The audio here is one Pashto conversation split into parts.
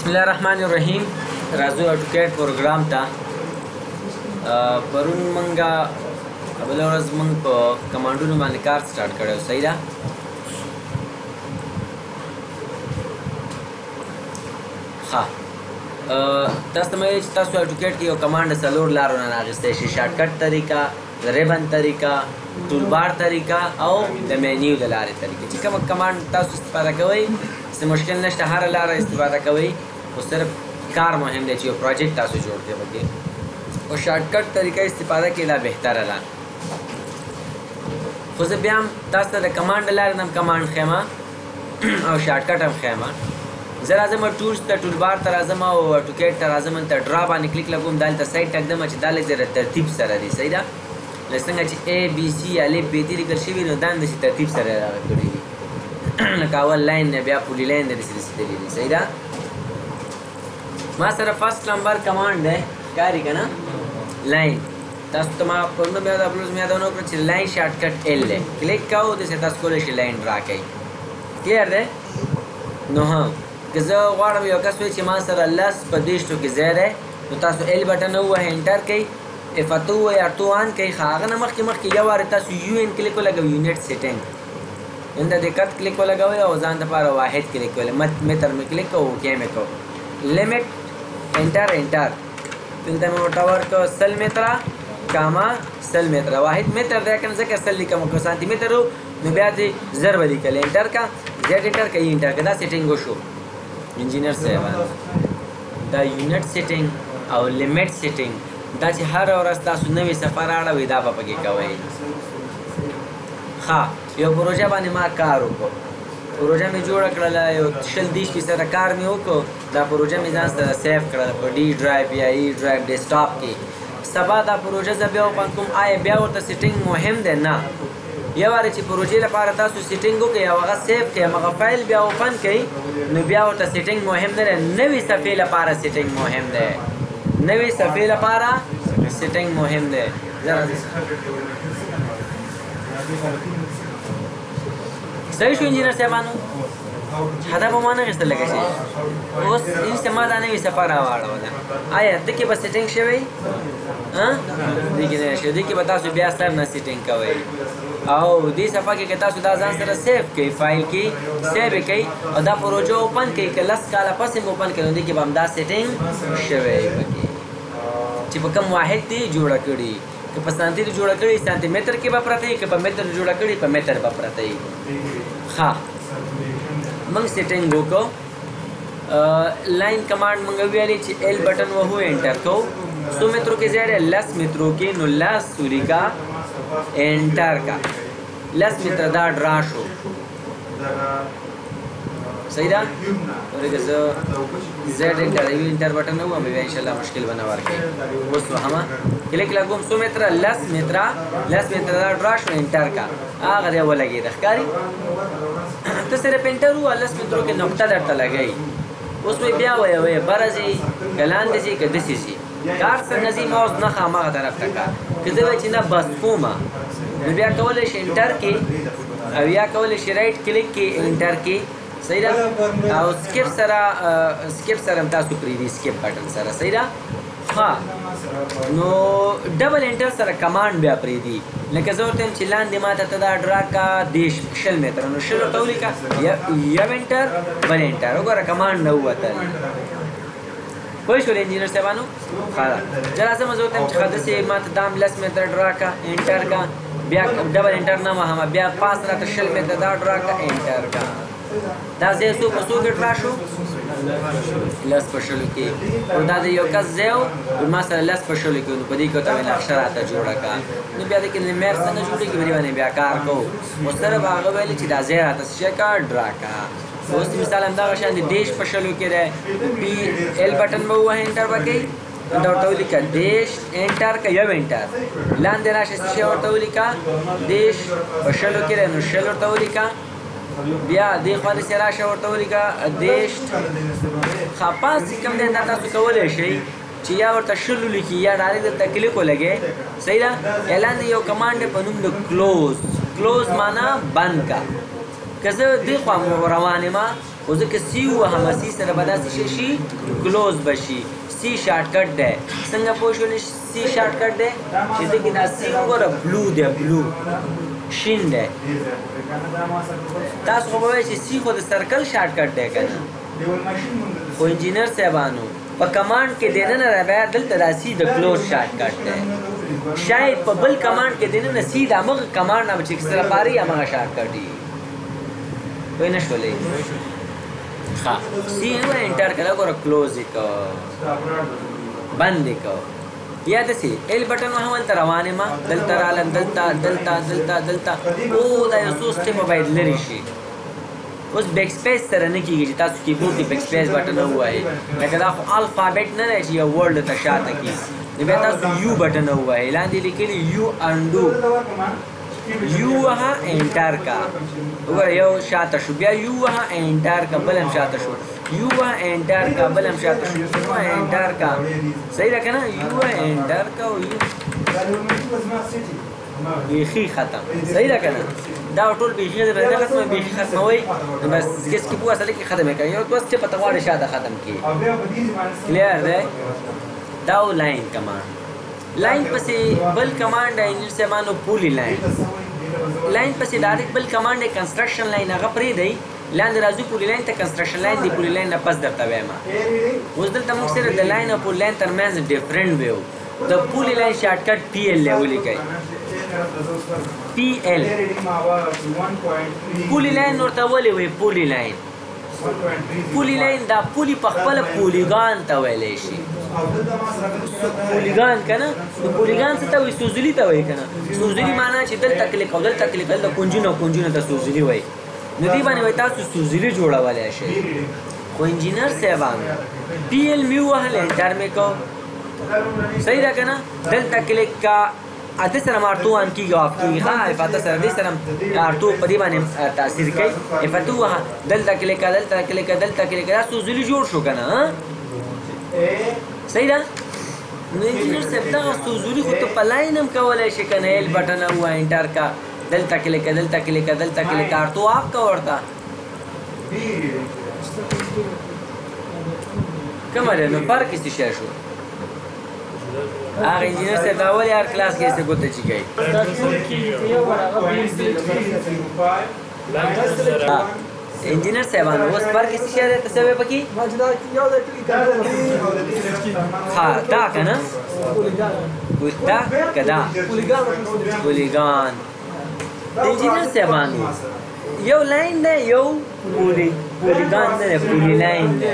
بسم الله الرحمن الرحیم. راځو AutoCAD پروګرام ته. پرون مونږه بله ورځ مونږ په command ونو باندې کار start کړی و، صحیح ده؟ ښه، تاسو ته مې ویل چې تاسو AutoCAD کې یو command څلور لارو نه راخیستی شئ: shortcut طریقه، ribbon طریقه، toolbar طریقه او د مینیو د لارې طریقه. چې کومه command تاسو استفاده کوئ څه مشکل نشته، هره لاره استفاده کوئ، خو صرف کار مهم دی چې یو project تاسو جوړ کړئ پکې. او shortcut طریقه استفاده کې دا بهتره ده. خو زه بیا هم تاسو ته د command لارې نه هم command ښیم او shortcut هم ښیم. زه راځم tools ته، toolbar ته راځم او AutoCAD ته راځم، دلته draw باندې کلیک لګوم، دلته side ټک دم چې دا لږ ذره ترتیب سره دی، صحیح ده؟ لکه څنګه چې A B C الف ب د لیکل شوي، نو دا هم داسې ترتیب سره راغلی کړي دي، لکه اول line دی بیا polyline دی، داسې داسې تللي دي، صحیح ده؟ ما سره first number command دی، ښکاري که نه؟ line. تاسو ته ما پرون بیا دا بل ورځ مې یادونه وکړه چې line shortcut L دی، کلیک کوو داسې تاسو کولی شئ line draw کړئ. clear دی؟ نو ها، که زه غواړم یو کس وایي چې ما سره لس په دېرشو کې ځای دی، نو تاسو L button ووهئ، enter کړئ، F اته ووهئ، اتو on کړئ. ښه، هغه نه مخکې مخکې یو وارې تاسو UN click ولګوئ، unit setting، دلته دقت کلیک ولګوئ او ځان دپاره واحد کلیک ولګوئ، متر مې کلیک کړو، okay مې کړو، limit enter enter، دلته مې ورته ورکړو 100 متره کاما 100 متره، واحد متر دی که نه، ځکه 100 لیکم، که سانتي متر و نو بیا دې زر به لیکل. enter کا، Z enter کا، E enter کا، دا setting وشو. انجینر صاحب دا unit setting او limit setting دا چې هره ورځ تاسو نوې صفحه راړوئ دا به پکې کوئ. ښه، یو پروژه باندې ما کار وکړو، پروژه مې جوړه کړله، یو 20 30 فیصده کار مې وکړو، دا پروژه مې ځان سره save کړله په D drive یا E drive desktop کې. سبا دا پروژه زه بیا open کوم، آیا بیا ورته setting مهم دی؟ نه، یو وارې چې پروژې لپاره تاسو setting وکړئ او هغه save کړئ، همغه فایل بیا open کړئ، نو بیا ورته setting مهم نه دی. نوې صفحې لپاره setting مهم دی، نوې صفحې لپاره setting مهم دی. صحیح شو انجینر صاحبانو؟ هدا به ما نه اخیستل لکه چې اوس انسه ما دا نوې صفحه راواړوله. آیا دې کې به setting شوی؟ ها، دې کې نه شوی، دې کې به تاسو بیا سر نه setting کوئ. او دې صفحه کې که تاسو دا ځان سره save کړئ، فایل کې save یې کړئ او دا پروژه open کړئ، که 10 کاله پس یې open کړئ، نو دې کې به همدا setting شوی پکې چې په کوم واحد دې جوړه کړي. که په سانتي دې جوړه کړي سانتي متر کې به پرته وي، که په متر جوړه کړي په متر به پرته وي. ښه، موږ setting وکړو. line command موږ ویلې چې L button وهو، enter کوو، څو مترو کې ځای دی؟ 10 مترو کې، نو 10 ولیکه، enter کا، 10 متره دا draw شو، صحیح ده؟ ورکه زه Z enter U enter button ووهم، بیا انشاءالله مشکل به نه ورکوي. اوس وهمه کلیک لګوم، څو متره؟ 10 متره، 10 متره دا draw شو، enter کا، هغه دی ولګېده، ښکاري؟ ته صرف enter ووهه، 10 مترو کې نقطه درته لګوي. اوس مې بیا وایه، وایه بره ځي که لاندې ځي که داسې ځي، کار څنګه ځي، ماوس نه ښه هماغه طرف ته کار. که زه وایي چې نه بس کومه، نو بیا کولی شي enter کې او یا کولی شي right click کې enter کې، صحیح ده؟ او skip سره، skip سره هم تاسو پرېږدي، skip button سره، صحیح ده؟ ښه، نو double enter سره command بیا پرېږدي. لکه زه ورته وایم چې لاندې ما ته ته دا draw کا دېرش 20 متره، نو 20 ورته ولیکه، یو enter بل enter، وګوره command نه ووتل. پوه شول انجینر صاحبانو؟ ښه ده. زه راځم، زه ورته وایم چې ښه داسې ما ته دا هم 10 متره draw کا، enter کا، بیا double enter نه وهم، بیا پاس راته 20 متره دا draw کا، enter کا. دا ځای څو په څو کې draw شو؟ 10 په 20 کې. او دا د یو کس ځای و، ما سره 10 په 20 کې، نو په دې کې ورته نقشه راته جوړه کړه. نو بیا دې کې map څنګه جوړېږي، په دې باندې بیا کار کوو. اوس سره به هغه ویل چې دا ځای راته څه شی کا، draw کا. اوس مثال همدغه شان دی، 30 په 20 کې دی، P L button به ووهې، enter به کوي، دا ورته ولیکه 30 enter که یو enter، لاندې راشه څه شی ورته ولیکه، 30 په 20 کې دی، نو 20 ورته ولیکه، بیا دې خوا داسې راشه ورته ولیکه 30. ښه، پاس چې کوم دی دا تاسو کولی شئ چې یا ورته 20 ولیکي یا direct درته کلیک ولګوي، صحیح ده؟ یا لاندې یو command دی په نوم د close، close معنا بند کا. که زه دې خوا روان یم خو ځکه C ووهم، C سره به داسې شی شي، close به شي. C shortcut دی. څنګه پوه شولې C shortcut دی؟ چې دې کې دا C وګوره، blue دی، blue شین دی. تاسو خو به وایئ چې C خو د circle shortcut دی که نه؟ خو انجینر صاحبانو په command کې دننه دی، بیا دلته دا C د close shortcut دی. شاید په بل command کې دننه C د همغه command نه چې سره پاري همغه shortcut وي. پوه نه شولې؟ ښه، C ووایه enter کړه، وګوره close یې کړ، بند یې کړ. یا داسې L button وهم، هلته روان یم، دلته رالم، دلته دلته دلته دلته، او دا یو څو step ه باید لرې شي. اوس backspace سره نه کېږي چې تاسو کیبورډ کې backspace button ووهئ، لکه دا خو alphabet نه دی چې یو word ته شاته کړي. نو بیا تاسو U button ووهئ، لاندې لیکلي U undo، U وهه enter کا، وګوره یو شاته شو، بیا U وهه enter کا، بل هم شاته شو، U وهه enter کا، بل هم شاته شو، U وهه enter کا. صحیح ده که نه؟ U وهه enter کا او U بیخي ختم. صحیح ده که نه؟ دا ټول بیخي نه ختم، بیخي ختموئ نو بس کس کې پوه اصل کې ختم یې کړئ، یو دوه step ه ته غواړې شاته ختم کړي. clear دی؟ دا و line command. line پسې بل command دی انجینر صاحبانو، polyline. line پسې direct بل command دی construction line، هغه پرېږدئ، لاندې راځو polyline ته. construction line دی polyline نه پس درته وایم. اوس دلته موږ سره د line او polyline ترمنځ different ویو. د polyline shortcut PL دی، ولیکئ PL. polyline ورته ولې وایي polyline؟ polyline دا poly په خپله polygon ته ویلی شي. polygon که نه، نو polygon څه ته وایي؟ سوزلي ته وایي که نه؟ سوزلي معنا چې دلته کلیک او دلته کلیک، دلته کونجونه کونجونه ته سوزلي وایي. نو دې باندې وایي تاسو سوزلي جوړولی شئ. خو انجینر صاحبانو PL مې ووهل، enter مې کو، صحیح ده که نه؟ دلته کلیک کا، اته سره ortho on کېږي off کېږي. ښه، F اته سره دې سره ortho په دې باندې تاثیر کوي. F اته ووهه، دلته کلیک کا، دلته کلیک کا، دلته کلیک کا، دا سوزلي جوړ شو که نه؟ صحیح ده؟ نو انجینر صاحب دغه سوزلي خو ته په line هم کولی شې که نه؟ L button ووهه، enter کا، دلته کلیک کا، دلته کلیک کا، دلته کلیک کا، ortho off کا ورته. کومه ده؟ نو فرق یې څه شی شو؟ هغه انجینر صاحب دا ولې هر کلاس کې څه ګوته چي کوي؟ انجینر صاحبانو اوس فرق یې څه شی دی؟ ته څه وایې پکې؟ ها دا که نه؟ دا که دا polygon. انجینر صاحبانو یو line دی، یو polygon نه دی، polyline دی.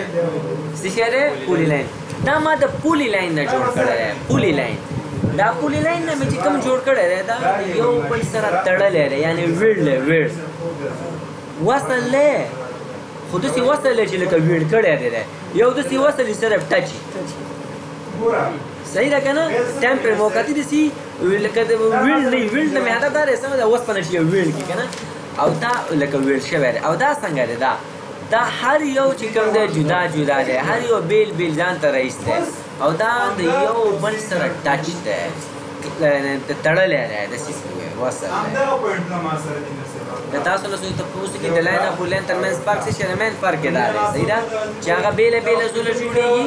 څه شی دی؟ polyline. دا ما د polyline نه جوړ کړی دی، polyline. دا polyline نه مې چې کوم جوړ کړی دی، دا یو بل سره تړلی دی، یعنې ویړ دی، ویړ وصل دی، خو داسې وصل دی چې لکه ویړ کړی دی، یو داسې وصل یې صرف touch. صحیح ده که نه؟ ټایم پرې موقتي داسې لکه د ویړ نه وي، ویړ نه مې هدف دا دی، سمه ده، وسپنه چې یو ویړ کړي که نه، او دا لکه ویړ شوی دی. او دا څنګه دی؟ دا دا هر یو چې کوم دی جدا جدا دی، هر یو بیل بیل ځان ته رئیس دی، او دا د یو بل سره touch دی، تړلی دی، داسې وصل دی. د تاسو نه څه تپوس کې د line او line ترمنځ فرق څه شی دی؟ main فرق یې دا دی، صحیح ده، چې هغه بېله بېله زوله جوړېږي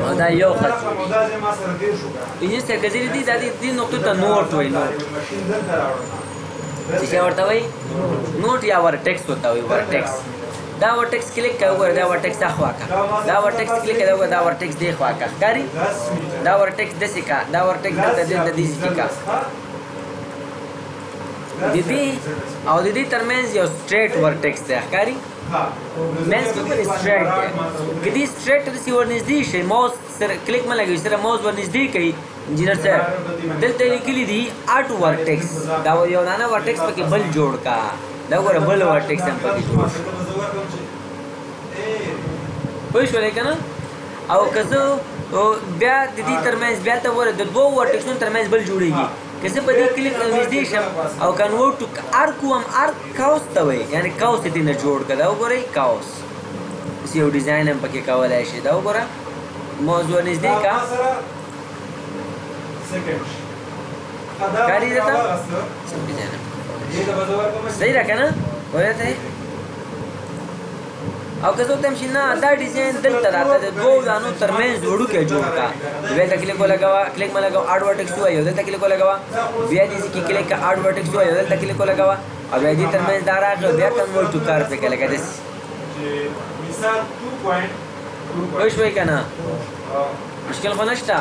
او دا یو خط جوړېږي. انجینر صاحب که ځینې دي دا دې نقطو ته node وایي، node څه شی ورته وایي؟ node یا vertex ورته وایي، vertex. دا vertex کلیک کوي، وګوره دا vertex اخوا کا، دا vertex کلیک کوي، وګوره دا vertex دې خوا کا ښکاري، دا vertex داسې کا، دا vertex دلته دلته دې ځای کا. د دې او د دې ترمنځ یو straight vertex دی ښکاري، منځ کې وګورئ straight دی. که دې straight ته داسې ورنږدې شئ، ماوس سره کلیک مه لګوئ، سره ماوس ورنږدې کوي انجینر صاحب، دلته لیکلي دي add vertex، دا یو دانه vertex پکې بل جوړ کا، دا وګوره بل vertex هم پکې جوړ شو. پوه شولې که نه؟ او که زه بیا د دې ترمنځ بیا ته وګوره د دوو vertex ونو ترمنځ بل جوړېږي، که زه په دې کلیک نږدې شم او convert to arc وم، arc قوس ته وایي، یعنې قوس یې ترې جوړ کړه. دا وګورئ قوس، داسې یو ډیزاین هم پکې کولی شي. دا وګوره موضوع نږدې کا، ښکاري درته؟ ډیزاین هم پکې کولی شي. صحیح ده که نه؟ وایه ته او که زه ورته وایم چې نه دا ډیزاین دلته راته د دوو دانو ترمنځ وړوکی جوړ کا، بیا دلته کلیک ولګوه، کلیک مه لګوه، add vertex ووایه، یو دلته کلیک ولګوه، بیا دې ځای کې کلیک که add vertex ووایه، یو دلته کلیک ولګوه او بیا دې ترمنځ دا راغی او بیا convert to curve پرې کړه لکه داسې. پوه شوئ که نه؟ مشکل خو نشته.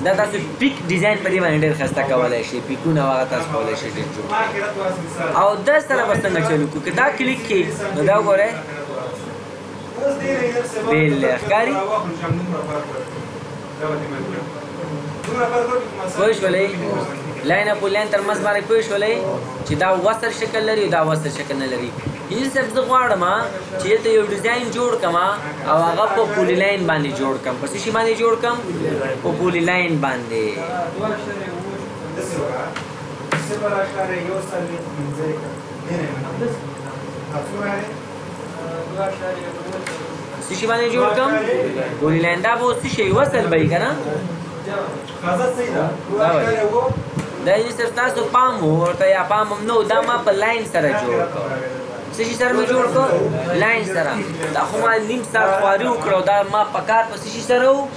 دا تاسو pick design په دې باندې ډېر ښایسته کولی شئ، پیکونه او هغه تاسو کولی شئ ډېر جوړ کړئ. او دا سره به څنګه چلو کړو؟ که دا کلیک کړئ نو دا وګورئ بېل دی، ښکاري؟ پوه شولئ؟ line او line تر منځ باندې پوه شولئ چې دا وصل شکل لري او دا وصل شکل نه لري. یعنی صاحب زه غواړم چې دلته یو ډیزاین جوړ کړم او هغه په polyline باندې جوړ کړم. په څه شي باندې جوړ کړم؟ په polyline باندې. څه شي باندې جوړ کړم؟ polyline. دا به څه شي وصل به وي که نه؟ دا یعنی صرف تاسو پام و ورته یا پام هم نه و، دا ما په line سره جوړ کړ. څه شي سره مې جوړ کړ؟ line سره. دا خو ما نیم ساعت خواري وکړه، دا ما په کار په څه شي سره و؟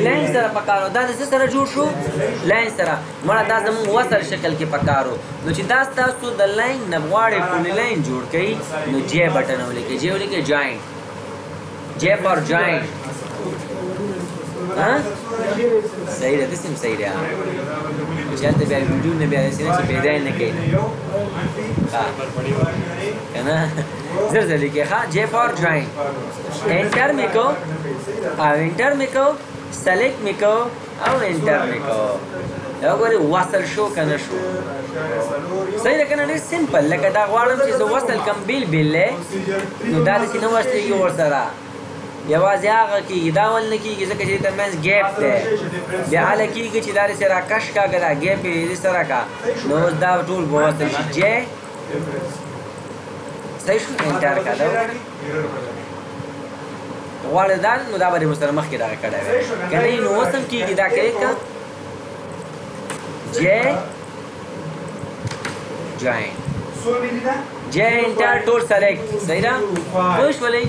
line سره په کار و. دا د څه سره جوړ شو؟ line سره. مړه دا زموږ وصل شکل کې په کار و. نو چې دا ستاسو د line نه غواړئ polyline جوړ کړئ نو J button ولیکئ. J ولیکئ، join، J for join. ها صحیح ده، داسې هم صحیح ده. چې هلته بیا ویډیو نه بیا داسې نه چې پیدا یې نه کوي که نه، زر زر لیکې. ښه، J for join، enter مې کو او enter مې کو، select مې کو او enter مې کو. دا وګورئ وصل شو که نه شو؟ صحیح ده که نه؟ ډېر simple. لکه دا غواړم چې زه وصل کړم بېل بېل دی، نو دا داسې نه وصلېږي ورسره، یوازې هغه کېږي، دا ول نه کېږي ځکه چې ترمنځ gap دی. بیا هله کېږي چې دا داسې راکش کا، که دا gap یې دې سره کا، نو اوس دا ټول به وصل شي. J صحیح شو، enter کا. دا غواړې دا نو دا به دې ورسره مخکې دغه کړی وی، که نه نو اوس هم کېږي. دا کلیک که J join، J enter، ټول select. صحیح ده؟ پوه شولئ؟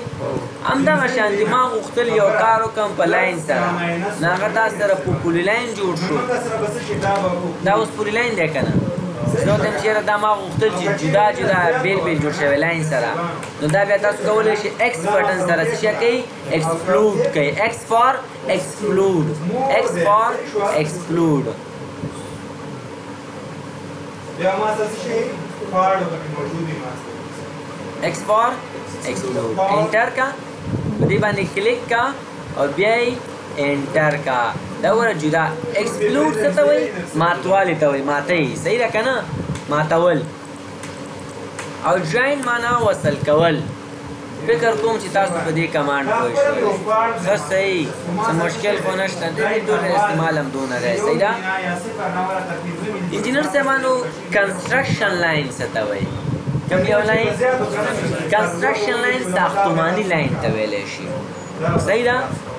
همدغه شان دي. ما غوښتل یو کار وکړم په line سره، نو هغه تاسو سره په polyline جوړ شو. دا اوس polyline دی که نه؟ زه ورته وایم چې یاره دا ما غوښتل چې جدا جدا بېل بېل جوړ شوی line سره، نو دا بیا تاسو کولی شئ X button سره څه شی کوئ؟ explode کوئ. X for explode، X for explode. X for explode، enter کا، په دې باندې کلیک کا او بیا یې enter کا. دا وګوره جدا explode څه ته وایي؟ ماتوالي ته وایي، ماتوي. صحیح ده که نه؟ ماتول. او join معنا وصل کول. فکر کوم چې تاسو په دې command پوه شئ. ښه صحیح، څه مشکل خو نشته، د دې ټول استعمال هم دونه دی. صحیح ده؟ انجینر صاحبانو construction line څه ته وایي؟ کوم یو line؟ construction line ساختماني line ته ویلی شي. صحیح ده؟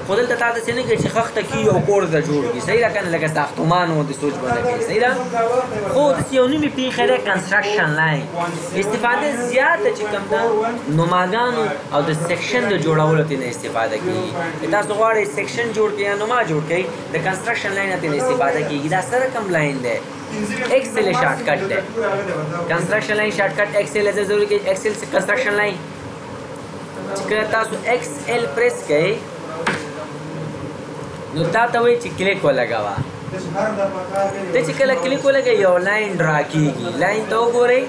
خو دلته تا داسې نه کوي چې خښته کېږي او کور ته جوړ کړي. صحیح ده که نه؟ لکه ساختمان غوندې سوچ به نه کوي. صحیح ده؟ خو داسې یو نومې پېښه ده construction line. استفاده زیاته چې کوم ده نماګانو او د section د جوړولو ترې نه استفاده کېږي. که تاسو غواړئ section جوړ کړئ یا نما جوړ کړئ، د construction line ترې نه استفاده کېږي. دا سره کوم line دی؟ XL shortcut دی. construction line shortcut XL ضروري کې XL construction line. چې کله تاسو XL press کړئ نو تا ته وایي چې کلیک ولګوه. ته چې کله کلیک ولګوې یو line draw کېږي. line ته وګورئ،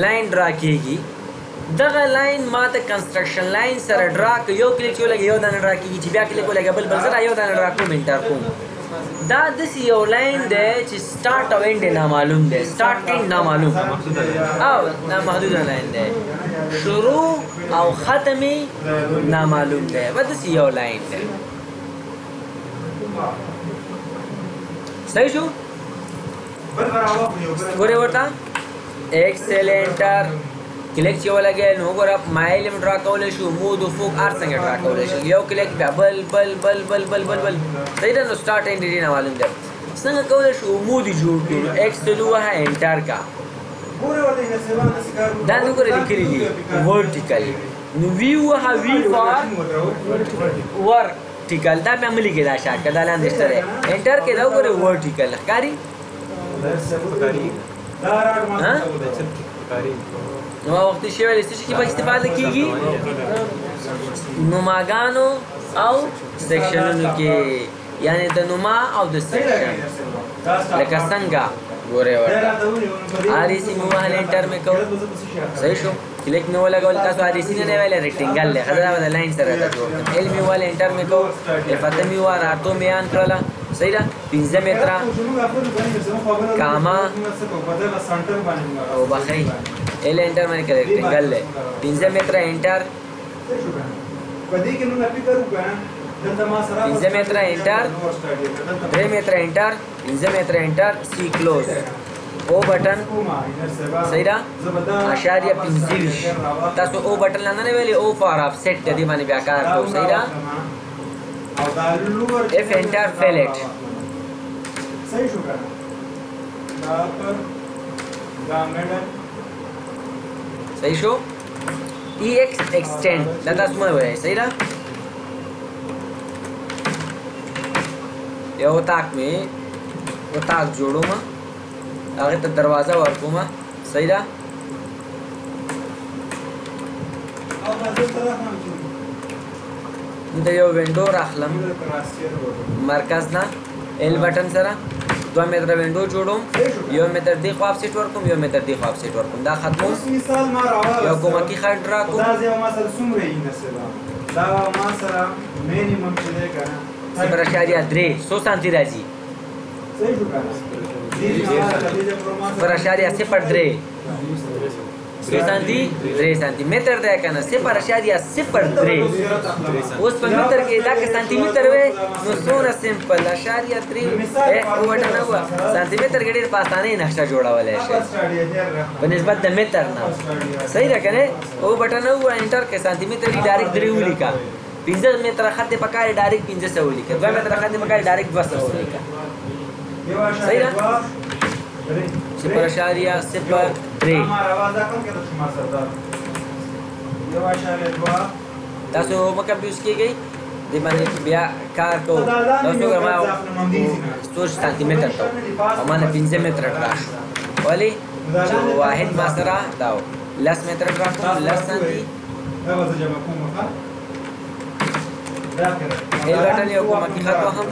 line draw کېږي. دغه line ما ته construction line سره draw که یو کلیک چې ولګوې یو دانه draw کېږي، چې بیا کلیک ولګوې بل بل زه یو دانه draw کوم enter کوم. دا داسې یو line دی چې start او end یې نامعلوم دی، start end نامعلوم او نامحدوده line دی، شروع او ختم یې نامعلوم دی، بس داسې یو line دی. صحیح شو؟ ګورې ورته XL enter click چې ولګې نو وګوره مایل هم draw کولی شو، مود او فوق هر څنګه draw کولی شو. یو کلیک بیا بل بل بل بل بل بل بل. صحیح ده؟ نو start end یې نامعلوم دی. څنګه کولی شو مود جوړ کړو؟ XL ووهه enter کا. دا نو ګوره لیکلي دي vertical. نو V ووهه، V for vertical. دا بیا مه لیکې، دا شارټ دا لاندې شته دی. enter کې دا وګورئ، vertical ښکاري. نو وختي شی ویلې څه شي کې به استفاده کېږي؟ نماګانو او section ونو کې، یعنې د نما او د section. لکه څنګه ګورئ ورته REC مې ووهل، enter مې کوو، صحیح شو. کلیک مې ولګول، تاسو REC نه دی ویلی، rectangle دی، ښه دا به د line سره راته جوړ کړم. L مې ووهل، enter مې کوو، F اته مې ووهل، R2 مې on کړله، صحیح ده. 5 متره کاما وبخښئ، L enter باندې کړه، rectangle دی، 5 متره enter، 5 متره enter، 3 متره enter، 5 متره enter، C close، O button، صحیح ده، 0.25. تاسو O button لاندې نه ویلې، O for offset د دې باندې بیا کار کوو، صحیح ده. F enter fillet، صحیح شو. EX extend، دا تاسو مه وایئ، صحیح ده. یو اتاق مې اتاق جوړوم، هغې ته دروازه ورکوم، صحیح ده. دلته یو window راخلم مرکز نه، L button سره 2 متره window جوړوم، 1 متر دې خوا offset ورکوم، 1 متر دې خوا offset ورکوم، دا ختموم. یو کومکي خط ډرا کوم، 0.3 څو سانتي راځي؟ 0.03 څو سانتي؟ 3 سانتي متر دی که نه؟ 0.03. اوس په متر کې دا که سانتي متر وی نو څونه simple 0.3 وټه نه وه. سانتي متر کې ډېر په اسانۍ نقشه جوړولی شي په نسبت د متر نه، صحیح ده که نه؟ O button ووهه، enter کې سانتي متر یې direct 3 ولیکه، 5 متره خط یې پکار direct 500 ولیکه، 2 متره خط یې پکار direct 200 ولیکه، صحیح ده. 0.03. تاسو مه confuse کېږئ، دې باندې بیا کار کوو. تاسو وګورئ ما څو سانتي متر ته او ما نه 5 متره draw شو، ولې چې واحد ما سره دا و 10 متره draw کوم، 10 سانتي. L button یو کومکي خط وهم،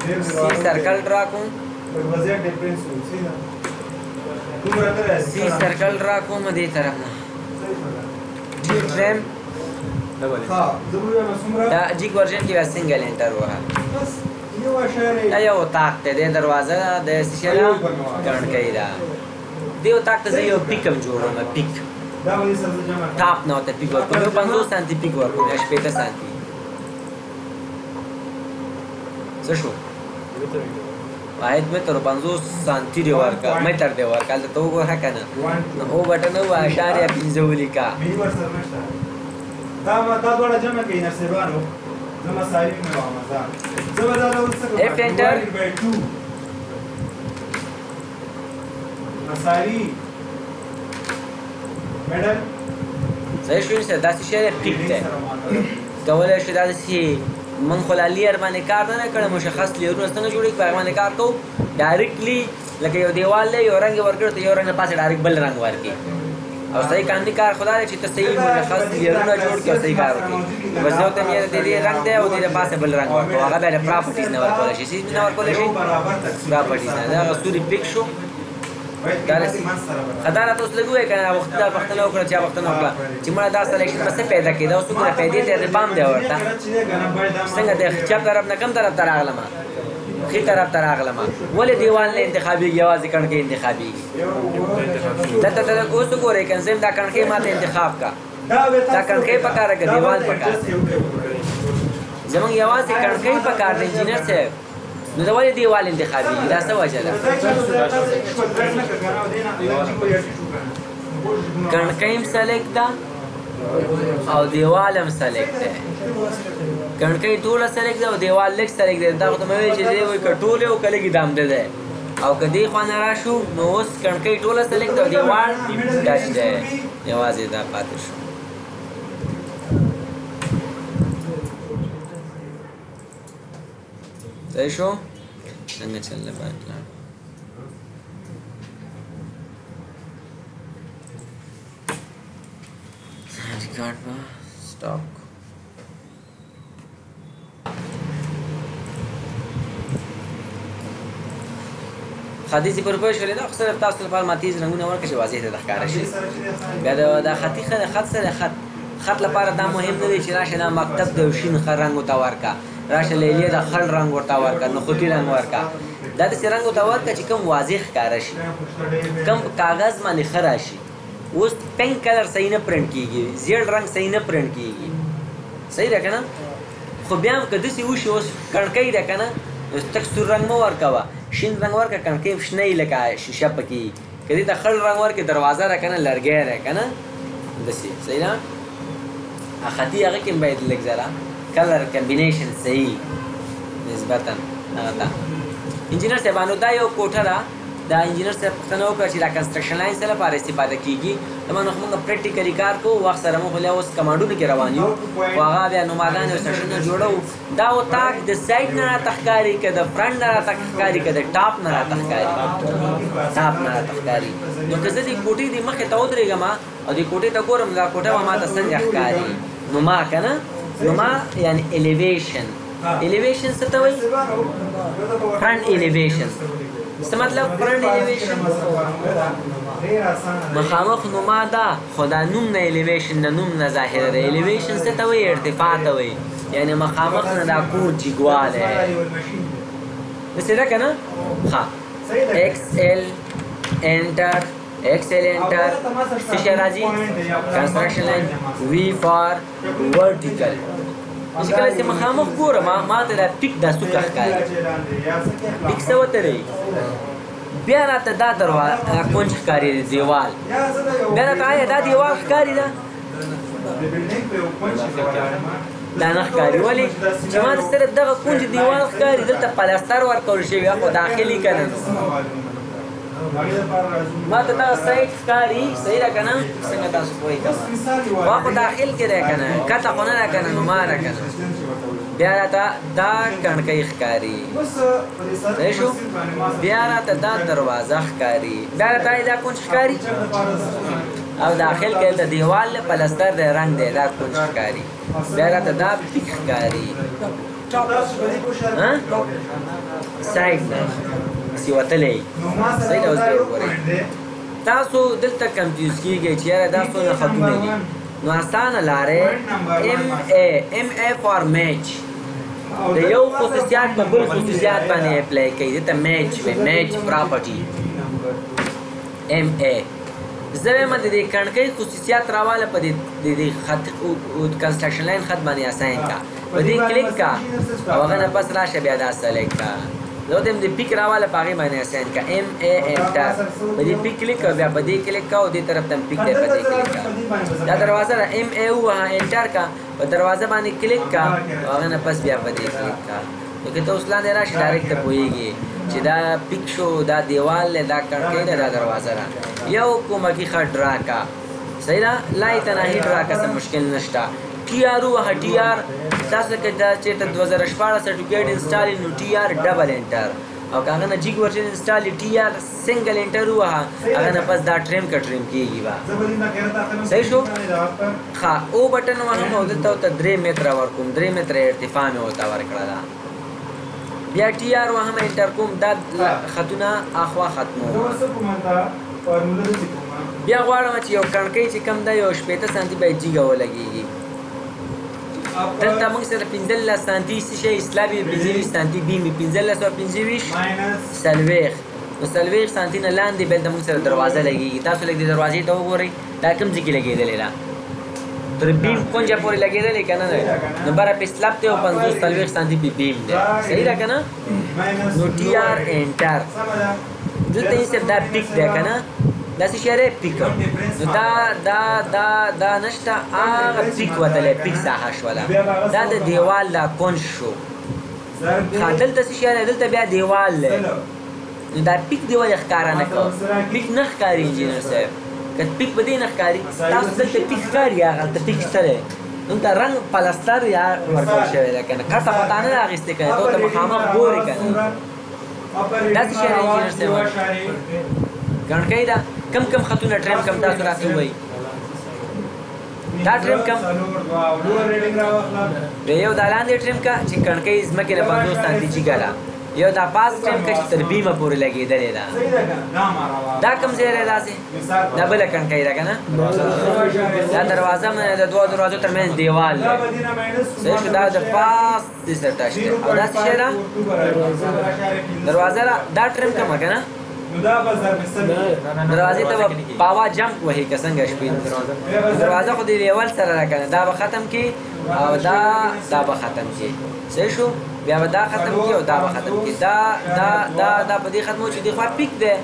C circle draw کوم، C circle draw کوم دې طرف نه، G trim. دا جیګ version کې بیا single enter ووهه. دا یو اتاق دی، د دروازه ده، د څه شی ده، کڼکۍ ده. دې اتاق ته زه یو pick هم جوړوم، pick top نه ورته pick ورکوم، یو 50 سانتي pick ورکوم یا 60 سانتي. څه شو؟ 1 متر 50 سانتي دی ورکړه، متر دی ورکړه، هلته ته وګوره که نه. نو O button ووهه، 0.5 ولیکه. F enter، صحیح شو. داسې شی دی، pick دی، کولی شو داسې. موږ خو لا layer باندې کار نه کړی، مشخص layer ونه څنګه جوړېږي په هغه باندې کار کوو directly. لکه یو دیوال دی، یو رنګ یې ورکړی ته یو رنګ له پاسه direct بل رنګ ورکړي. او صحیح قانوني کار خو دا دی چې ته صحیح مشخص layer ونه جوړ کړې او صحیح کار وکړې. بس یو ته مې د دې رنګ دی او دې له پاسه بل رنګ ورکړو، هغه بیا له properties نه ورکولی شي، څه نه ورکولی شي، properties نه. دا هغه ستوري pick شو. خدا راته اوس لږ ووایه که نه، وخت دا پوښتنه وکړه چې پوښتنه وکړه چې مړه دا selection به څه پیدا کوي، دا اوس وګوره پیدې ته دې پام دی ورته څنګه دی، چپ طرف نه کوم طرف ته راغلم، ښي طرف ته راغلم، ولې دیوال نه انتخابېږي، یوازې کڼکۍ انتخابېږي؟ دلته ته لږ اوس وګورئ که نه، دا کڼکۍ ما ته انتخاب کړه، دا کڼکۍ پکار ده که دیوال پکار دی؟ زمونږ یوازې کڼکۍ پکار دی انجینر صاحب، نو دا ولې دیوال انتخابېږي؟ دا څه وجه ده؟ کڼکۍ هم select ده او دیوال هم select دی. کڼکۍ ټوله select ده او دیوال لږ select دی. دا خو ته مې ویل چې دی وایي که ټولې او که لږې دا هم دی. او که دې خوا نه راشو نو اوس کڼکۍ ټوله سلیکټ او دیوال ټچ دی، یوازې دا پاتې شو. صحیح شو؟ څنګه چل دی باید لاړ. ریکارډ به سټاپ. خطي چې پر پوه شولې، دا خو صرف تاسو لپاره ما تیز رنګونه ورکړه چې واضح درته ښکاره شي. بیا دا خطي خط سره خط لپاره دا مهم نه دی چې راشه دا مکتب د شین رنګ ورته ورکړه، راشه لیلیه د خړ رنګ ورته ورکړه، نخودي رنګ ورکړه. دا داسې رنګ ورته ورکړه چې کوم واضح ښکاره شي، کوم کاغذ باندې ښه راشي. اوس پینک کلر صحیح نه پرنټ کېږي، زیړ رنګ صحیح نه پرنټ کېږي، صحیح ده که نه؟ خو بیا هم که داسې وشي، اوس کڼکۍ ده که نه، اوس تک سور رنګ مه ورکوه، شین رنګ ورکړه، کڼکۍ هم شنه یي لکه شیشه پکې. که دې ته خړ رنګ ورکړې دروازه ده که نه، لرګی ده که نه، داسې صحیح ده. خطي هغه کې هم باید لږ ذره کلر کمبینیشن صحیح نسبتا هغه ته. انجینر صاحبانو دا یو کوټه ده، دا انجینر صاحب پوښتنه وکړه چې دا کنسټرکشن لاین څه لپاره استفاده کیږي. زما نو خو موږ پریکټیکلي کار کوو، وخت سره موږ لا اوس کمانډونو کې روان یو، خو هغه بیا نماګانې او سیکشنونه جوړوو. دا اتاق د سایډ نه راته ښکاري که د فرنټ نه راته ښکاري که د ټاپ نه راته ښکاري؟ ټاپ نه راته ښکاري. نو که زه دې کوټې دې مخې ته ودرېږم او دې کوټې ته ګورم، دا کوټه به ماته څنګه ښکاري؟ نو ما که نه، نو ما یعنې الیویشن. الیویشن څه ته وایي؟ فرنټ الیویشن. څه مطلب فرنټ الیویشن؟ مخامخ نما ده، خو دا نوم نه الیویشن د نوم نه ظاهره ده. الیویشن څه ته وایي؟ ارتفاع ته وایي، یعنې مخامخ نه دا کور جګوالی داسې ده که نه؟ ښه، ایکس ایل انټر، ایکس ایل انټر، څه شی راځي؟ کنسټرکشن لاین، وی فار ورټیکل. چې کله چې مخامخ ګورم ما ته دا پیک دا څوکه ښکاري، پیک څه ورته دی؟ بیا راته دا دروازه کونج ښکاري، دیوال. بیا راته آیا دا دیوال ښکاري؟ ده دا نه ښکاري. ولې؟ چې ما ته صرف دغه کونج دیوال ښکاري، دلته پلستر ورکول شوی خو داخلي که نه، ما ته دغه سایډ ښکاري. صحیح ده که نه؟ څنګه تاسو پوهېږئ؟ ما خو داخل کې دی که نه، کته خو نه ده که نه، نو ما ده که نه. بیا راته دا کڼکۍ ښکاري، صحیح شو؟ بیا راته دا دروازه ښکاري، بیا راته دا کونج ښکاري، او داخل کې دلته دیوال دی، پلستر دی، رنګ دی، دا کونج ښکاري. بیا راته دا پیک ښکاري، سایډ نه سی وتلی. صحیح ده؟ اوس بیا وګورئ، تاسو دلته کنفیوز کیږئ چې یاره دا څونه خطونه دي. نو اسانه لاره ایم ای، ایم ای فار میچ، د یو خصوصیات په بل خصوصیات باندې اپلای کوي، دته میچ وي، میچ پراپرټي ایم ای. زه وایم د دې کڼکۍ خصوصیات راواله په دې خط کنسټرکشن لاین خط باندې اساین کا، په دې کلیک کا او هغه نه پس راشه بیا دا سلیکټ کا. زه ورته وایم د پیک راواله په هغې باندې اساین کا، ایم ای انټر، په دې پیک کلیک کا، بیا په دې کلیک کا او دې طرف ته هم پیک دی، په دې کلیک کا. دا دروازه ده، ایم ای ووهه انټر کا، په دروازه باندې کلیک کا او هغه نه پس بیا په دې کلیک کا. نو که ته اوس لاندې راشې ډایرکټ ته پوهېږي چې دا پیک شو، دا دیوال دی، دا کړکۍ ده، دا دروازه ده. یو کومکي ښه ډرا کا، صحیح ده؟ لای تناهي ډرا کا، څه مشکل نشته. ټي آر ووهه، ټي آر تاسو که دا چېرته 2016 سرټیفیکیټ انسټال نو ټي آر ډبل انټر، او که هغه نه جیګ ورژن انسټال ټي آر سنګل انټر ووهه، هغه نه پس دا ټریم که ټریم کېږي به. صحیح شو؟ ښه، او بټن وهم او دلته ورته 3 متره ورکوم، 3 متره ارتفاع مې ورته ورکړه ده. بیا ټي آر وهم انټر کوم، دا خطونه اخوا ختموم. بیا غواړم چې یو کڼکۍ چې کم ده یو 60 سانتي باید جیګه ولګېږي. دلته موږ سره 15 سانتي څه شی اسلاب وي، 25 سانتي بیم وي، 15 او 25 40، نو 40 سانتي نه لاندې بیا دلته موږ سره دروازه لګېږي. تاسو لږ دې دروازې ته وګورئ، دا کوم ځای کې لګېدلې ده؟ تر بیم کونجه پورې لګېدلې که نه ده؟ نو بره پې سلب دی او 50 40 سانتي پې بیم دی، صحیح ده که نه؟ نو ټي آر انټر، دلته یې صرف دا پیک دی که نه، دا څه شی دی؟ پیک. نو دا دا دا دا نشته، هغه پیک وتلی، پیک ساحه شوله، دا د دیوال دا کونج شو. ښه، دلته څه شی دی؟ دلته بیا دیوال دی. نو دا پیک دی ولې ښکاره نه کړ؟ پیک نه ښکاري انجینر صاحب، که پیک به دې نه ښکاري. تاسو دلته پیک ښکاري، هغلته پیک شته دی، دلته رنګ پلستر یا ورکول شوی دی که نه، کټه خو تا نه ده اخیستې که نه، ته ورته مخامخ ګورې که نه. داسې شی دی انجینر صاحب، ګڼکۍ ده. کم کم خطونه trim کم تاسو راته ووایئ؟ دا trim کم بیا یو دا لاندې trim کا چې کڼکۍ ځمکې نه 50 سانتي جګه ده، یو دا پاس trim کا چې تر بیمه پورې لګېدلې ده. دا کوم ځای دی؟ داسې دا بله کڼکۍ ده که نه، دا دروازه د دوو دروازو ترمنځ دیوال دی. صحیح شو؟ دا د پاس دې سره ټچ دی. او دا څه شی ده؟ دروازه ده. دا trim کومه که نه؟ دروازې ته به پاوا جمپ وهي که څنګه شپې؟ دروازه خو دې لیول سره ده که نه، دا به ختم کړي او دا به ختم کړي. صحیح شو؟ بیا به دا ختم کړي او دا به ختم کړي. دا دا دا دا په دې ختمو چې دې خوا پیک دی،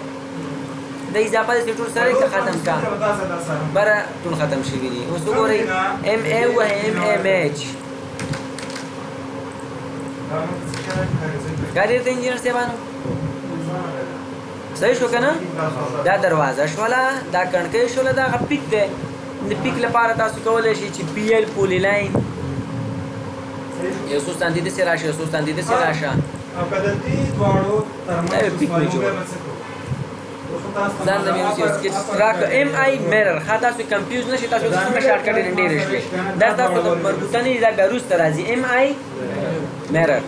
د اضافه دې ټول سره که ختم کا بره ټول ختم شوي دي. اوس وګورئ ایم ای وهي، ایم ایم ایچ ښکاري درته انجینر صاحبانو؟ صحیح شو که نه؟ دا دروازه شوله، دا کڼکۍ شوله، دا هغه پیک دی. د پیک لپاره تاسو کولی شئ چې پی ایل پولي لاین یو څو سانتي داسې راشه، یو څو سانتي داسې راشه. دا یو پیک مې جوړ ځان ته مې اوس یو سکیچ راکړ. ایم آی میرر. ښه تاسو کنفیوز نه شئ، تاسو څومره شارټکټ ډېرې شوې، دا تاسو د مربوطه نه دي، دا بیا وروسته راځي. ایم آی میرر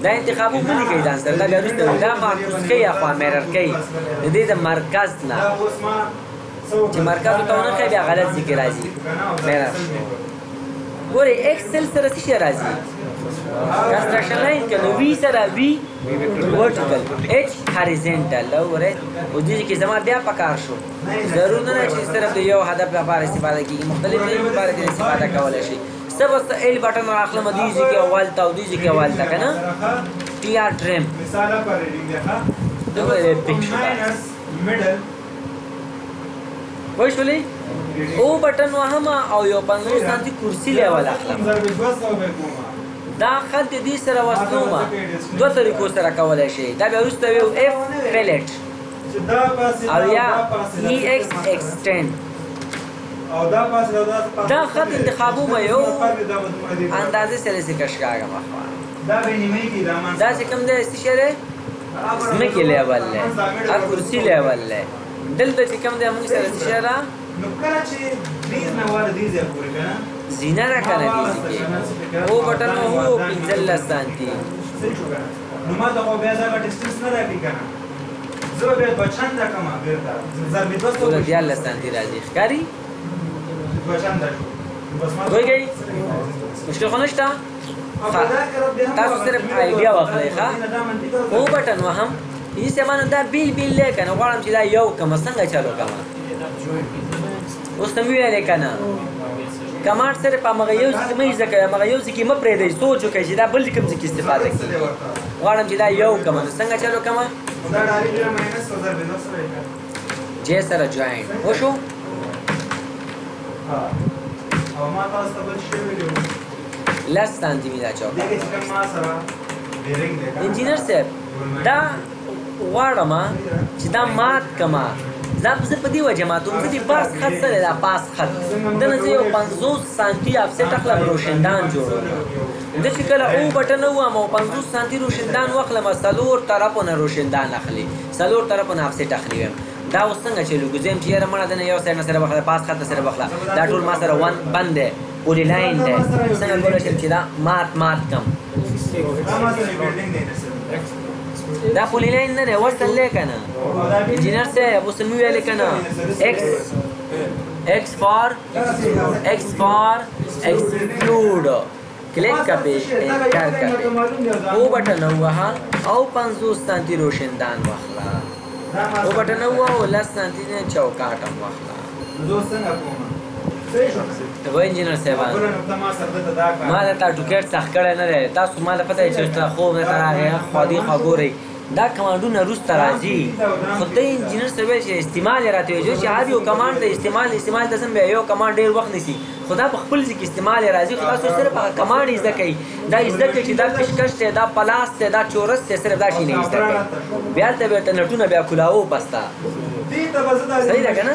دا انتخاب مه لیکئ ځان سره، دا بیا وروسته دا معکوس کوي، اخوا میرر کوي د دې د مرکز نه، چې مرکز ورته ونه ښایي بیا غلط ځای کې راځي. میرر ګورئ ایکسل سره څه شی راځي؟ کنسټرکشن لاین که نو وی سره وی ورټیکل، ایچ هاریزنټل. دا وګورئ اوس دې کې زما بیا پکار شو. ضرور نه ده چې صرف د یو هدف لپاره استفاده کېږي، مختلف ځایونو لپاره دې استفاده کولی شي. څه بس ایل بټن راخلم دې ځای کې اول ته او دې ځای کې اول ته که نه، ټي آر ټریم دا وګورئ پیک شو. پوه شولې؟ او بټن وهم او یو 50 سانتي کرسي لیول اخلم. دا خط د دې سره وصلوم دوه طریقو سره کولی شي. دا بیا وروسته یو اف فیلټ او یا ای ایکس ایکسټینډ. دا خط انتخابوم یو اندازې سره سې کشکاږم اخوا. دا چې کوم دی څه شی دی؟ ځمکې لیول دی، کرسي لیول دی. دلته چې کوم دی موږ سره څه شی ده؟ زینه را کنه دې ځای کې او بټن وهو 15 سانتي. نو ما ته خو بیا دا ډیسټنس نه راکړي که نه، زه به بیا دوه چنده کړم بېرته ضرب 200 13 سانتي راځي. ښکاري؟ دوه چنده شو. پوهېږئ؟ مشکل خو نشته. تاسو صرف آیډیا واخلئ. ښه او بټن وهم یې سامان دا بیل بیل دی که نه، غواړم چې دا یو کړم، څنګه چلو کړم؟ اوس ته مې ویلې که نه، کمانډ صرف همغه یو ځای مه زده کوئ، همغه یو ځای کې مه پرېږدئ، سوچ وکړئ چې دا بل کوم ځای کې استفاده کېږي. غواړم چې دا یو کړم، نو څنګه چلو کړم؟ جې سره جوینټ وشو. 10 سانتي مې دا چوکاټ. انجینر صاحب دا غواړم چې دا مات کړم، دا زه په دې وجه ماتوم، زه دې پاس خط سره دا پاس خط دنه زه یو 50 سانتي افسټ اخلم روشندان جوړوم. زه چې کله او بټن ووهم او 50 سانتي روشندان واخلم، څلور طرفونه روشندان اخلي، څلور طرفونه افسټ اخلي. وایم دا اوس څنګه چلوږو؟ زه یم چې یاره مړه دنه یو سایډ نه سره واخله، پاس خط نه سره واخله، دا ټول ما سره ون بند دی، پولي لاین دی، څنګه کولی شم چې دا مات مات کړم؟ دا پولي لاین نه دی، وصل دی که نه انجینر صاحب؟ اوس مې ویلې که نه، ایکس ایکس فار ایکس فار ایکسکلوډ، کلیک کپې انټر کپې، او بټن ووهه او 50 سانتي روشندان واخله، او بټن ووهه او 10 سانتي چوکاټ هم واخله. ته وایي انجینر صاحبان ما د تا ټوکېټ سخت کړی نه دی، تاسو ما ته پته چې ستا خوب نه ته راغی، خوا دې خوا ګورئ، دا کمانډونه وروسته راځي. خو ته انجینر صاحب ویل چې استعمال یې راته ویل چې هر یو کمانډ د استعمال ته ځم، بیا یو کمانډ ډېر وخت نیسي. خدا په خپل ځای کې استعمال راځي. خو تاسو صرف هغه command زده کوئ، دا زده کوئ چې دا پیشکش دی، دا پلاس دی، دا چورس دی، صرف دا شی نه زده کوئ. بیا هلته بېرته نټونه بیا کولاوو پسته. صحیح ده که نه؟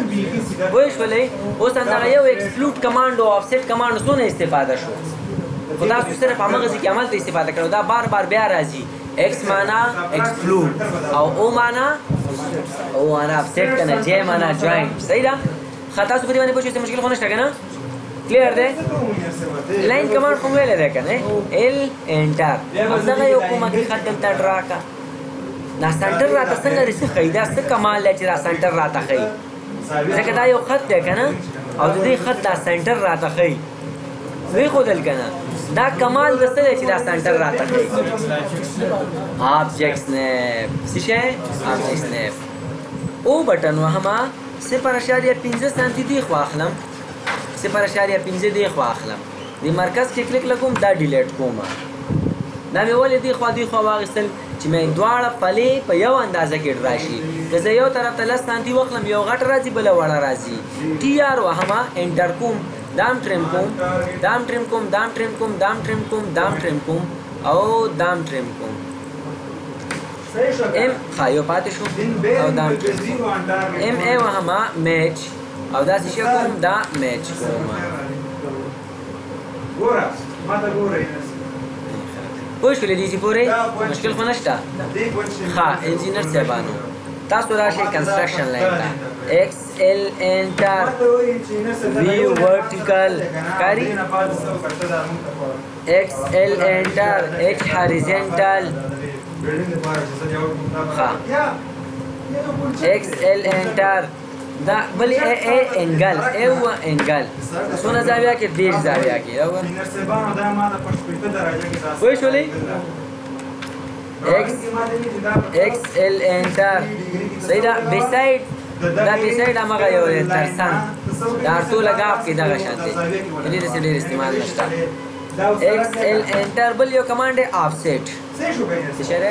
پوه شولئ؟ اوس همدغه یو explode command او offset command څونه استفاده شو، خو تاسو صرف همغه ځای کې عمل ته استفاده کړو. دا بار بار بیا راځي. X معنا explode او O معنا او معنا افسیټ که نه، J معنا joint. صحیح ده؟ ښه تاسو په دې باندې پوه شئ، څه مشکل خو نشته که نه؟ clear دی؟ line command خو مو ویلی دی که نه؟ L enter. همدغه یو کومکي خط دلته draw کړه. دا center راته څنګه رسي ښیي؟ دا څه کمال دی چې دا center راته ښیي؟ ځکه دا یو خط دی که نه، او د دې خط دا center راته ښیي. ویې ښودل که نه؟ دا کمال د څه دی چې دا center راته ښیي؟ object snap. څه شی؟ object snap. O button وهمه، 0.5 سانتي دې خوا اخلم، 0.5 دې خوا اخلم، د مرکز کې کلیک لګوم، دا delete کوم. دا مې ولې دې خوا دې خوا واخیستل؟ چې مې دواړه پلې په یو اندازه کې راشي. که زه یو طرف ته 10 سانتي واخلم، یو غټ راځي بله وړه راځي. TR وهمه، enter کوم، دام trim کوم، دام trim کوم، دام trim کوم، دام trim کوم، دام trim کوم او دام trim کوم. M ښه یو پاتې شو او دام trim کوم. M A وهمه میچ او داسې شی کوم، دا میچ کوم. ګوره ماته ګوره، پوه شولې دې چې پورې مشکل خو نشته؟ ښه انجینر صاحبانو تاسو راشئ construction line ته، X L enter، V vertical ښکاري، X L enter، H horizontal. ښه X L enter، دا بل A A angle، A و angle څونه زاویه کې؟ 30 زاویه کې. پوه شولې؟ X X L enter. صحیح ده؟ beside، دا beside همغه یو دی ترڅنګ، د ارتو لګاف کې دغه شان دی، دې داسې ډېر استعمال نشته. X L enter. بل یو command دی افسیټ. څه شی دی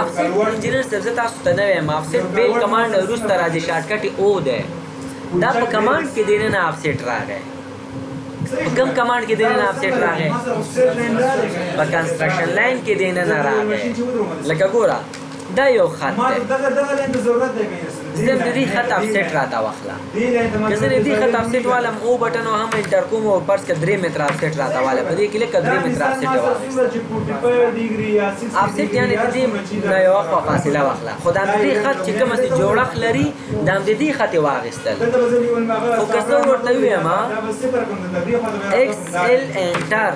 افسیټ؟ انجینر صاحب زه تاسو ته نه وایم افسیټ، بل command وروسته راځي، shortcut یې O دی. دا په command کې دننه افسیټ راغی. په کوم command کې دننه افسیټ راغی؟ په construction line کې دننه راغی. لکه ګوره دا یو خط دی، زه د دې خط افسیټ راته واخله. که زه د دې خط افسیټ والم، O button وهم، enter کوم او فرض که 3 متره افسیټ راته واله، په دې کې لکه 3 متره افسیټ واخیست. افسیټ یعنې د دې نه یوه خوا فاصله واخله، خو د همدې خط چې کومه جوړښت لري د همدې دې خط یې واخیستل. خو که زه ورته ووایم X L enter،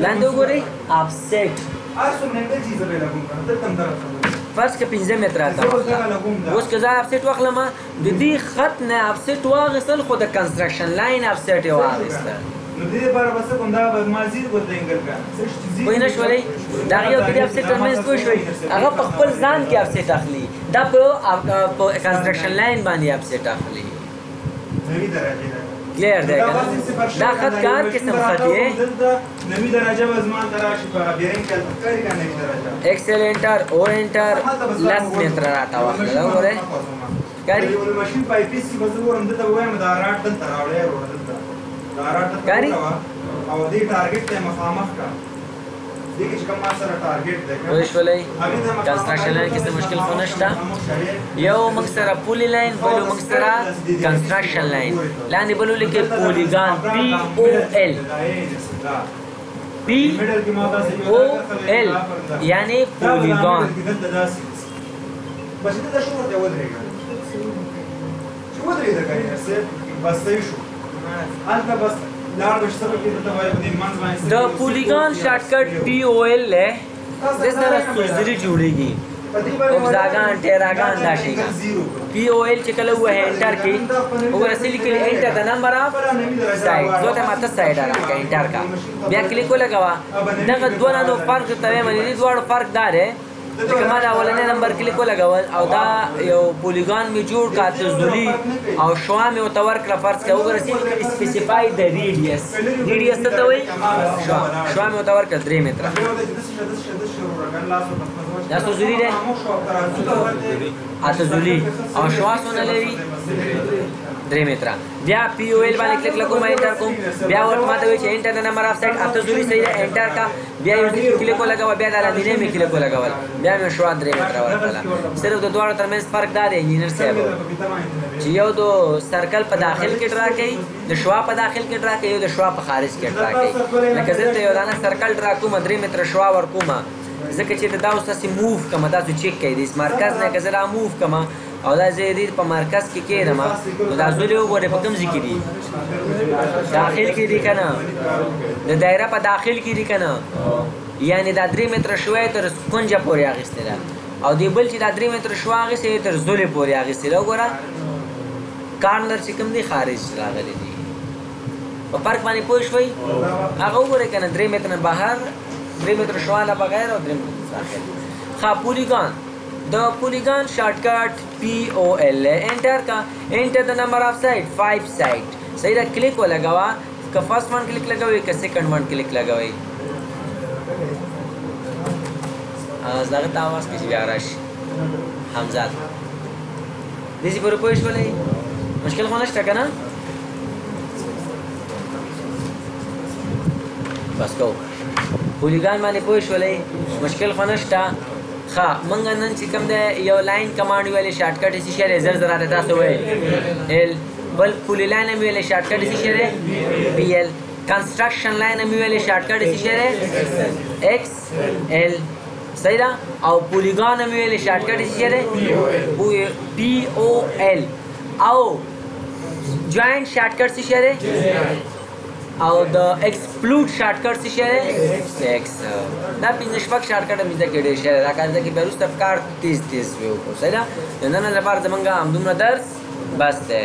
لاندې وګورئ افسیټ، فرض که 5 متره راته واخله. اوس که زه افسیټ واخلم، د دې خط نه افسیټ واخیستل، خو د construction line offset یې واخیستل. پوه نه شولئ؟ د هغې او د دې افسیټ ترمنځ پوه شوئ؟ هغه په خپل ځان کې افسیټ اخلي، دا په construction line باندې افسیټ اخلي. clear دی که نه؟ دا خط که هر قسم خط یې، X L enter، O enter، 10 متره راته واخله. دا وګورئ ښکاري؟ ښکاري؟ پوه شولئ؟ construction line کې څه مشکل خو نشته. یو موږ سره polyline، بل موږ سره construction line. لاندې بل ولیکئ polygon، P O L، P O L یعنی polygon. د polygon shortcut P O L دی، د سره سوزري جوړیږي، hexagon، tetragon، دا شیګان. P O L چې کله ووهې enter کې وګوره څه لیکلي، enter the number of side، زه ته ماته side راکړه، enter کا، بیا کلیک ولګوه. دغه دوه نو فرق ته وایم، د دې دواړو فرق دا دی لکه ما دا اولنی نمبر کلیک ولګول او دا یو polygon مې جوړ کړ، اته ضلعي او شعاع مې ورته ورکړه. فرض کړه وګوره specify the radius، radius څه ته وایي؟ شعاع. شعاع مې ورته ورکړه 3 متره. دا څو ضلعي دی؟ اته ضلعي. او شعاع څونه لري؟ 3 متره. بیا P O L باندې کلیک لګوم، enter کوم، بیا ورته ماته وایي چې enter the number of side، اته ضلعي صحیح ده، enter کا. بیا یو ځل کلیک ولګوه، بیا دا لاندې مې کلیک ولګول، بیا مې شعاع 3 متره ورکړله. صرف د دواړو ترمنځ فرق دا دی انجینر صاحب چې یو د circle په داخل کې draw کوي، د شعاع په داخل کې draw کوي، یو د شعاع په خارج کې draw کوي. لکه زه ته یو دانه circle draw کوم، 3 متره شعاع ورکوم، ځکه چې دا اوس تاسې move کوم، تاسو چک کوئ د مرکز نه که زه را move کوم او دا زه دې په مرکز کې کېدم، نو دا ضلع وګورئ په کوم ځای کې دي؟ داخل کې دي که نه؟ د دایره په داخل کې دي که نه؟ یعنې دا 3 متره شعاع یې تر کنجه پورې اخیستې ده، او دې بل چې دا 3 متره شعاع اخیستې تر ضلع پورې اخیستې ده. وګوره corner چې کوم دی خارج راغلی دی. په فرق باندې پوه شوئ؟ هغه وګورئ که نه، 3 متره بهر، 3 متره شعاع نه بغیر او 3 متره داخل. ښه polygon، د polygon shortcut P O L، enter کا، enter the number of side 5 side. صحیح ده، کلیک ولګوه، که first one click لګوي که second one click لګوي. دغه ته اواز کې چې بیا راشي حمزه دې چې پورې پوه شولئ؟ مشکل خو نشته که نه؟ بس کو polygon باندې پوه شولئ؟ مشکل خو نشته. ښه موږ نن چې کوم دی یو line command ویلې shortcut یې څه شی دی؟ زر زر راته تاسو ویل L. بل polyline هم ویلې shortcut یې څه شی دی؟ P L. construction line هم ویلې shortcut یې څه شی دی؟ X L. صحیح ده. او polygon هم ویلې shortcut یې څه شی دی؟ P O L. او join shortcut څه شی دی؟ او د explode shortcut څه شی دی؟ X. دا پنځه شپږ shortcut مې زده کړي ډېر شی دی. دا کار ځکه بیا وروسته کار تیز تیز وي وکړو. صحیح ده. د نن لپاره زمونږ همدومره درس بس دی.